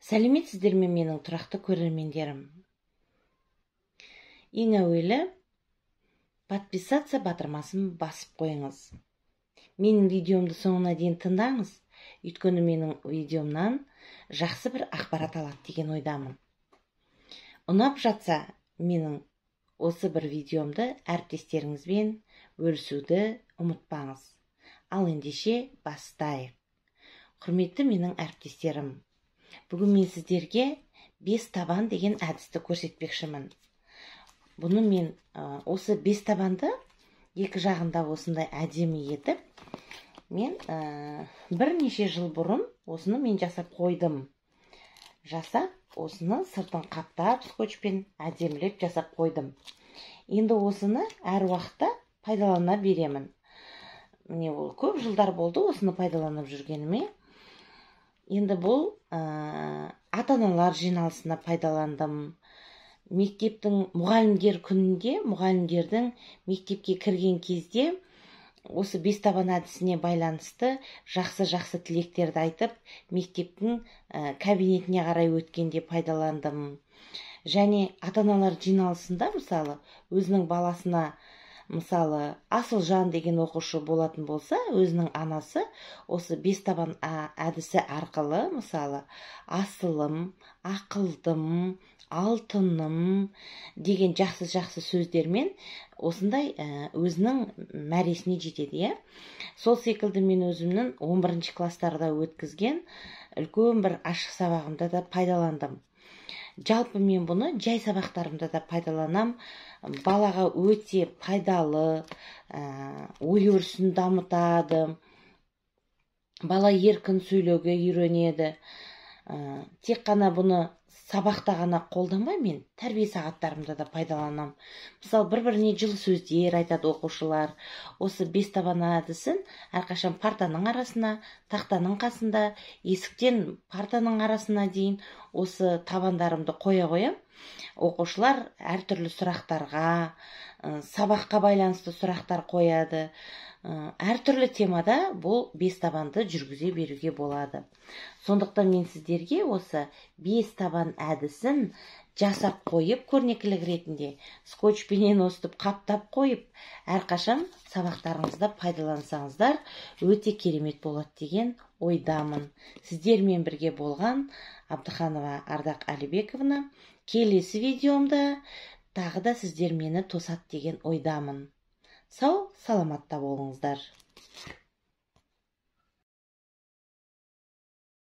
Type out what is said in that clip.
Сәлеметсіздер ме менің тұрақты көрермендерім? Ең әуелі подписаться батырмасын басып қойыңыз. Менің видеомды соңына дейін тыңдаңыз, өйткені менің видеомнан жақсы бір ақпарат алады деген ойдамын. Ұнап жатса, менің осы бір видеомды әріптестеріңізбен бөлісуді ұмытпаңыз. Ал ендеше бастайық. Құрметті менің әріптестерім, бүгін мен сіздерге 5 табан деген әдісті көрсетпекшімін. Бұны мен осы 5 табанды екі жағында осындай әдемі етіп, мен бірнеше жыл бұрын осыны мен жасап қойдым. Жасап, осыны сыртын қаптап, скотчпен әдемілеп жасап қойдым. Енді осыны әр уақытта пайдалана беремін. Міне, ол көп жылдар болды осыны пайдаланып жүргеніме. Енді бұл ата-аналар жиналысына пайдаландым. Мектептің мұғалімдер күнінде, мұғалімдердің мектепке кірген кезде осы 5 табан әдісіне байланысты жақсы-жақсы тілектерді айтып, мектептің кабинетіне қарай өткенде пайдаландым. Және ата-аналар жиналысында, мысалы, өзінің баласына, мысалы, Асылжан деген оқушы болатын болса, өзінің анасы осы 5 табан әдісі арқылы, мысалы, асылым, ақылдым, алтыным деген жақсы-жақсы сөздермен осындай өзінің мәресіне жетеді, иә. Сол секілді мен өзімнің 11 класстарда өткізген үлкен бір ашық сабағымда да пайдаландым. Жалпы мен бұны жай сабақтарымда да пайдаланам. Балаға өте пайдалы, ой өрісін дамытады, бала еркін сөйлеуге үйренеді. Тек қана бұны сабақта ғана қолданбай, мен тәрбие сағаттарымда да пайдаланам. Мысалы, бір-біріне жылы сөздер айтады оқушылар. Осы 5 табан әдісін әрқашан партаның арасына, тақтаның қасында, есіктен партаның арасына дейін осы табандарымды қоя қоям. Оқушылар әртүрлі сұрақтарға, сабаққа байланысты сұрақтар қояды. Әртүрлі темада бұл 5 табанды жүргізе беруге болады. Сондықтан мен сіздерге осы 5 табан әдісін жасап қойып, көрнекілік ретінде скотчпенен осытып қаптап қойып, әрқашан сабақтарыңызда пайдалансаңыздар өте керемет болады деген ойдамын. Сіздермен бірге болған Абдыханова Ардақ Әлібековна. Келесі видеомда тағы да сіздер мені тосады деген ойдамын. Сау, саламатта болыңыздар.